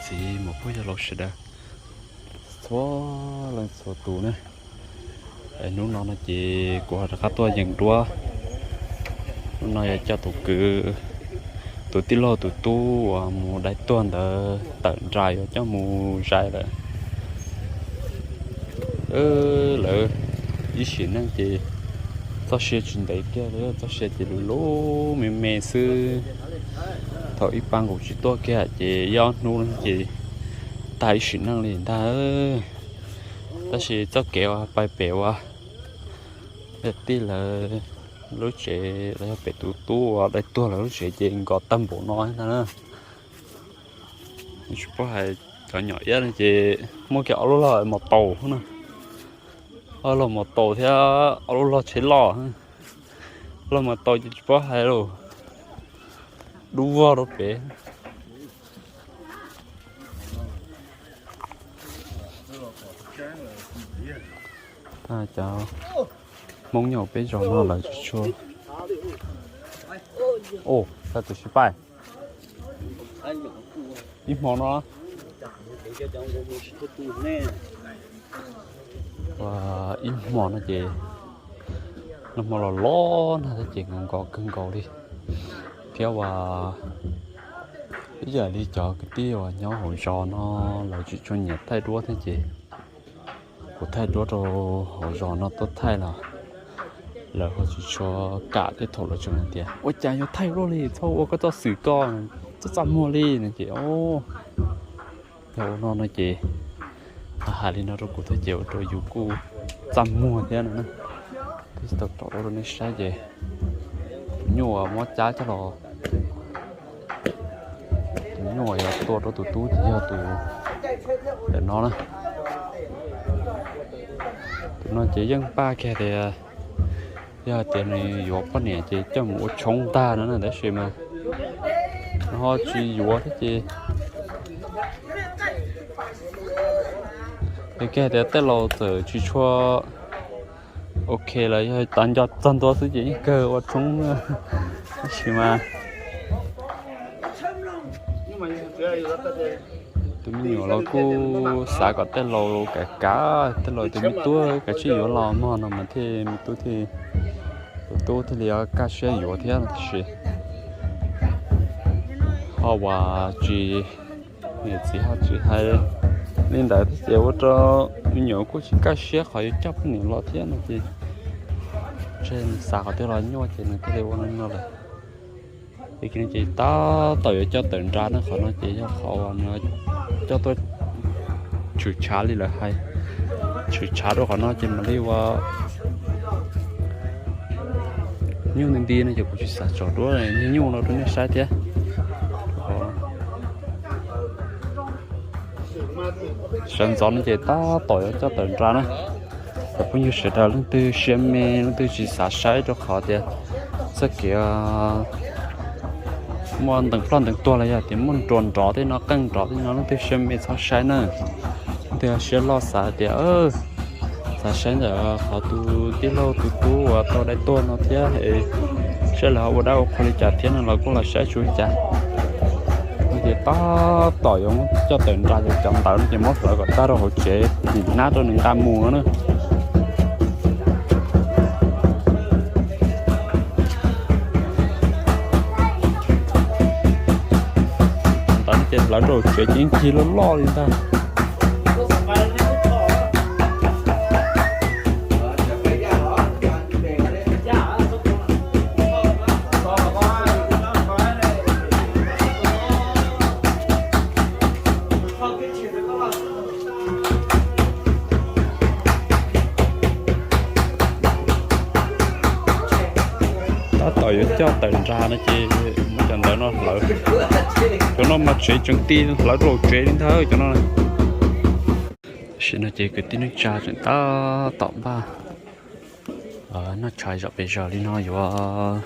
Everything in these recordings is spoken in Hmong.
Txiv mus pub yog laus sawv daws txhua leej txhua tus na. Hnub no no ces kuv ho rov qab tuaj yees duab. Hnub no yog coj tus kwv, tus tij laug tus tub uas mus dai tuag ntawd tawm nra yuav coj mus zais lawm. Lawv ib sim neej ces txoj sia tsis ntev kiag li, txoj sia ces lub lub me me xwb. Thaum ib pab nkaus tsis tuaj kiag ces ib ob hnub ces tag ib sim neej li ntag. Tab sis txoj kev uas pais pem uas tij lawv lub tsev los yog pem tus tub uas dai tuag lawv lub tsev ces nkos tag npaum no ntag na. Tsis paub hais, cov nyom iab no ces muaj kiag ob lub log mos taus na, ob log mos taus thiab ob lub log tsheb loj. Log mos taus ces tsis paub hais lawm, dub vog rau pem. Cov Hmoob nyob peb zos no lawv tsis tshua, o, tau tus sib pais ib hmo no. Ib hmo no ces, nag hmo los los nag thiab ces nkos kawg nkaus li. Thiab uas ib yam li cov kwv tij uas nyob hauv zos no lawv tsis tshua nyiam thaij duab thiab ces kuv thaij duab rau hauv zos no tuaj thaij los lawv ho tsis tshua kam thiab, thaum lawv tseem hais tias ua cas yuav thaij duab li, txhob ua koj txoj xwm koj, txaj txaj muag li no ces, o, yog ua no no ces hais li no rau kuv thiab ces ua rau yus kuj txaj muag thiab no na. Twb tsis tau rau nej saib ces tus nyuj uas muab cab coj los, tus nyuj uas yuav tua rau tus tub ces yog tus ntawm no na. Tus no ces yeej npaj kiag tias yog hais tias nws yuav poj niam ces coj mus ua tshoob ntag no na, tab sis mas nws ho tsis yuav thiab ces, es kiag tias tej laus txawm tsis tshua ok los yog tav nco txog ntua xwb ces yeej kawg ua tshoob. Tab sis mas tus me nyuam los kuj xav kom tej laus kav kav, tej laus tias me tub kav tsij yuav los mog no mas thiaj me tub thiaj, tus tub thiaj li kaj siab yuav thiab no tab sis ho uas tsis, niam txiv ho tsis hais li ntawd thiab ces ua rau me nyuam kuj tsis kaj siab qhov yuav coj poj niam los thiab no ces ntshe nws xav qhov twg los nyuaj ces nws thiaj li ua li no lawm. Ces tab tom yuav coj tawm nra na, qhov no ces yog qhov uas nws coj tuaj tshwm tshav li lawv hais, tshwm tshav rau qhov no ces mam li ua nyuj nti nti no ces kuv tsis xav tso duab nyuj no rau nej saib thiab. Sawv ntxov no ces tab tom yuav coj tawm nra na. Cov phooj ywg sawv daws leej twg siab me leej twg tsis xav saib rau qhov tias txoj kev muaj ntees ploj ntees tuag los yog tias muaj nruas nrov tej no qeej nrov tej no leej twg siab me txhob saib na. Leej twg siab loj xav tias xav saib ntawm qhov tus tij laug tus tub uas tau dai tuag no thiab es saib lawv ho ua dab ua qhua li cas thiab no los kuj los saib tsuas li cas. No ces tab tom yuav coj tawm nra ces cov ntawd no ces muab hlawv kom tag rau hauv tsev, nim nab rau nws nqa mus na. Ntawd no ces hlawv rau hauv tsev ces yeej cig loj loj li ntag. Tab tom yuav coj tawm nra no ces muab cov ntawd no hlawv. Cov no mas tsev tseem ti hlawv rau hauv tsev li ntag cov no. Tam sim no ces kwv tij neej tsa tseem tab tom npaj noj tshais zom pes zog li no yuav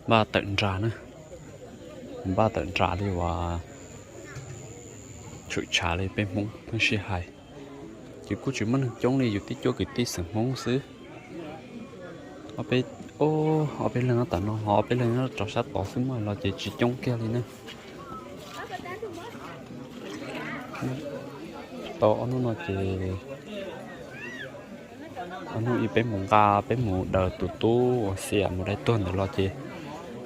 npaj tawm nra na. Npaj tawm nra li uas tshwm tshav li peb Hmoob pheej sib hais. Ces kuj tsis muaj neeg coob li, yus tib cuab kwv tij xeem Hmoob xwb. Ob peb, ob peb leeg nyob tom no ho ob peb leeg nyob rau sab tod xwb mas los ces tsis coob kiag li na. Tau ob hnub no ces, ob hnub ib peb mus nqa, peb mus daws tus tub uas xiam mus dai tuag ntawd los ces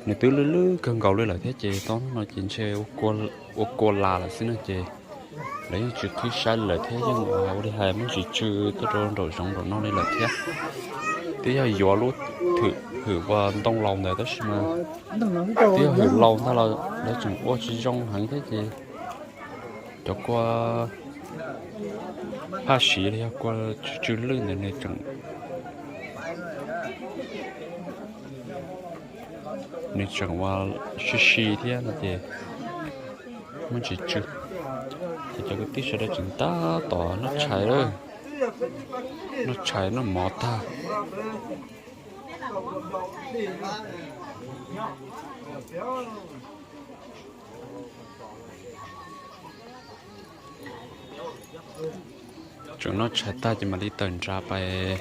nws twb lwj lwj kawg nkaus li lawm thiab ces tau ob hnub no ces ntshe ua kua las lawm xwb no ces lawv yeej tsis qhib saib li lawm thiab yeej ua li hais muab tsis tsw tuaj rau nraum zoov nraum no li lawm thiab. Twb yog yuav lub thwm hwm ua ntoo laus ntawd tab sis mas twb yog hwm laus ntag los lawv tseem ua tsis zoo heev thiab ces cov kua phaj siv los yog kua tsw tsw lwj ntawd nws tseem, nws tseem ua si si thiab no ces muab tsis tsw. Ces cov kwv tij sawv daws tseem tab tom noj tshais lawm, noj tshais noj mov tag. Tseem noj tshais tag ces mam li tawm nrad pais.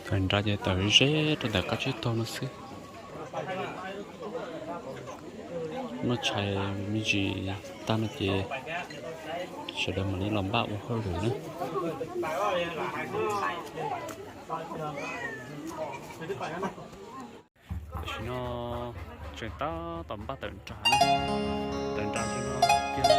Tawm nrad ces tawm ze rau ntawm qab tsib taug no xwb. Noj tshais me ntsis tag no ces sawv daws mam li los npaj ua hauj lwm na. Tam sim no tseem tab tom npaj tawm nrad na, tawm nrad xwb no kiag.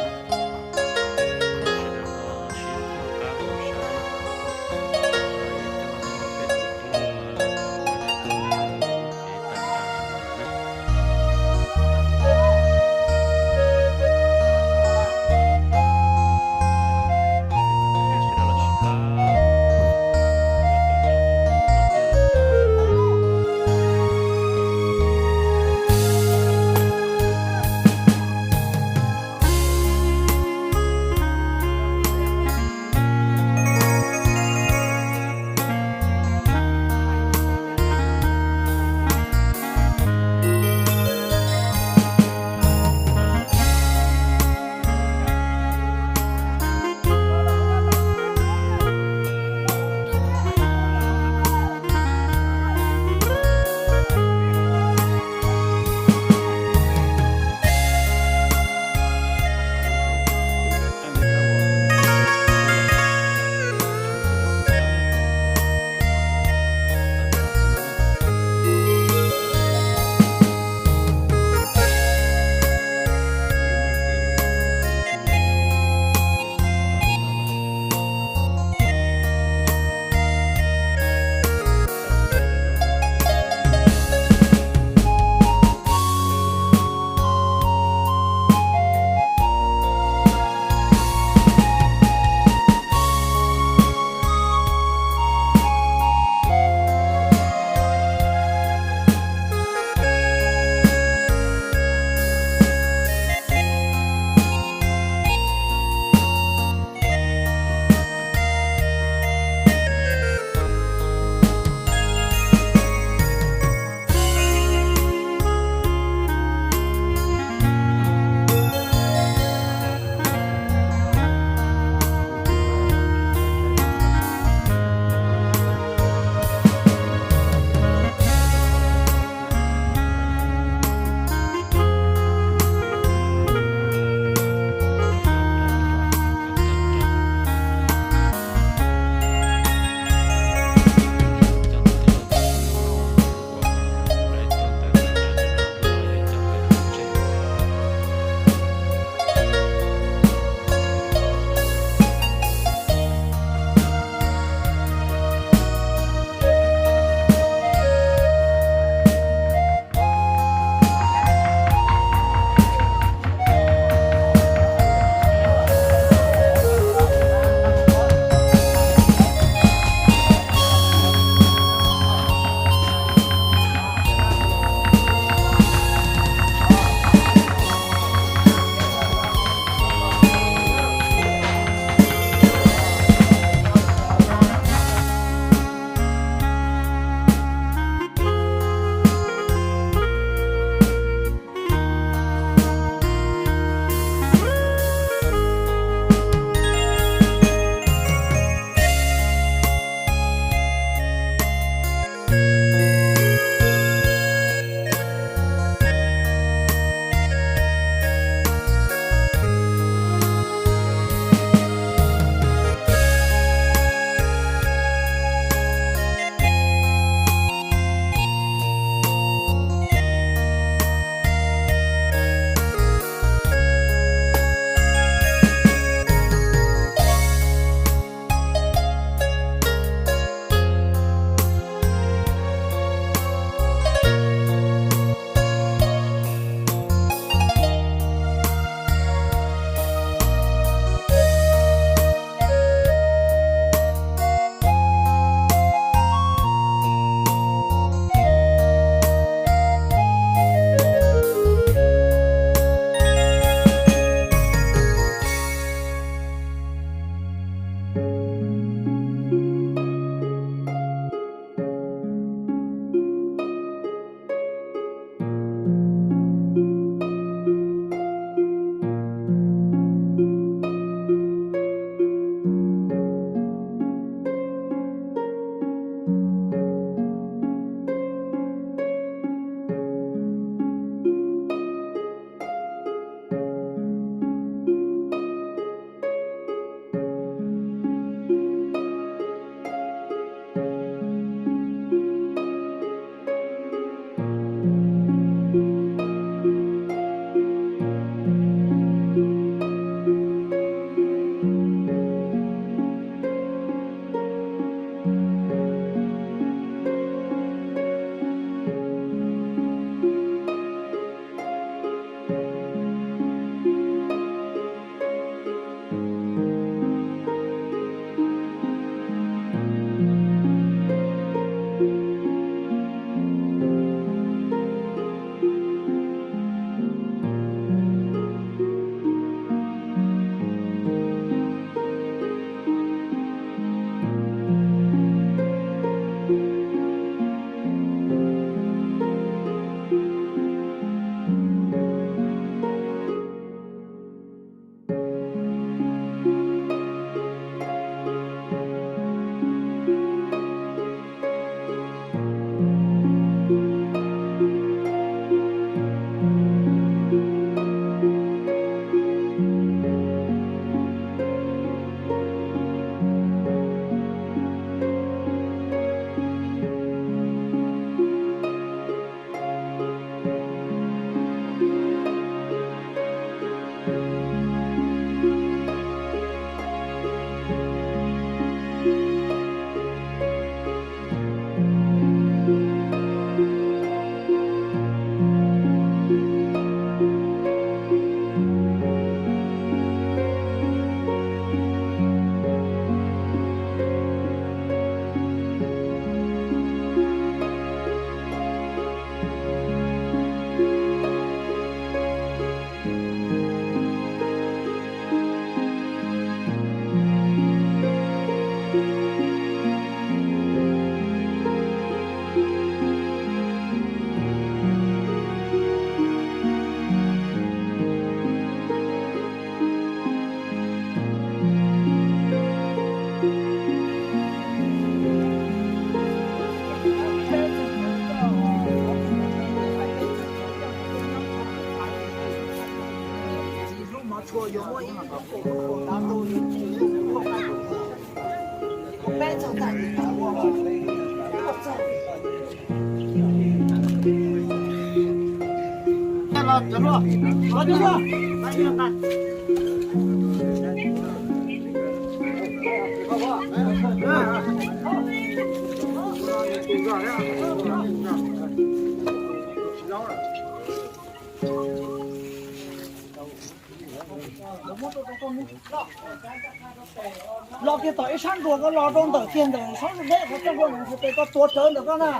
Los kiag tom ib sab nruas, koj los rau ntawm kiag ntawm sab nruas deb, qhov txoj hlua ntawd tes koj tuav rawv ntawm koj na.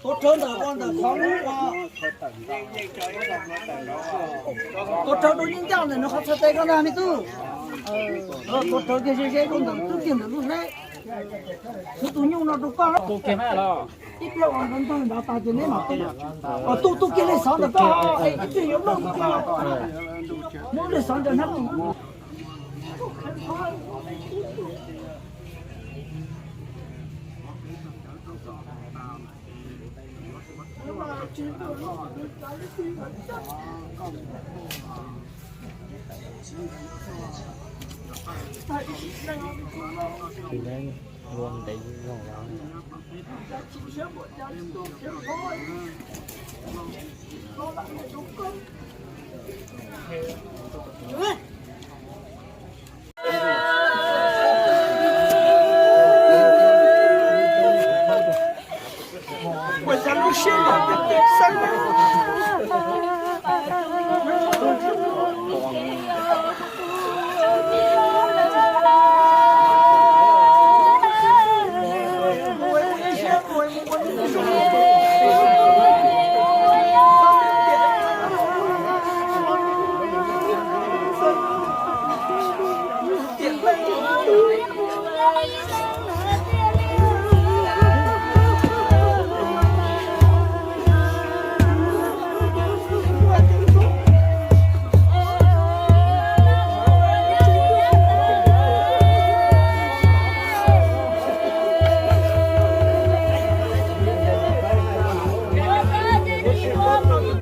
Tuav rawv ntawm koj ntawm qhov lub, tuav rawv rau nyob ncaj ntawm nws qhov txhais tes koj na me tub. Tuav rawv kiag ze ze rau ntawm twb kiag ntawm lub hleb. Kuv tus nyuj no rau koj. Ib pliag uas nkawd ntog nrad tas ces neb mam tu. Tu tu kiag li xov ntawm koj, ib pliag yuav noj, muab li xov ntawm hnab.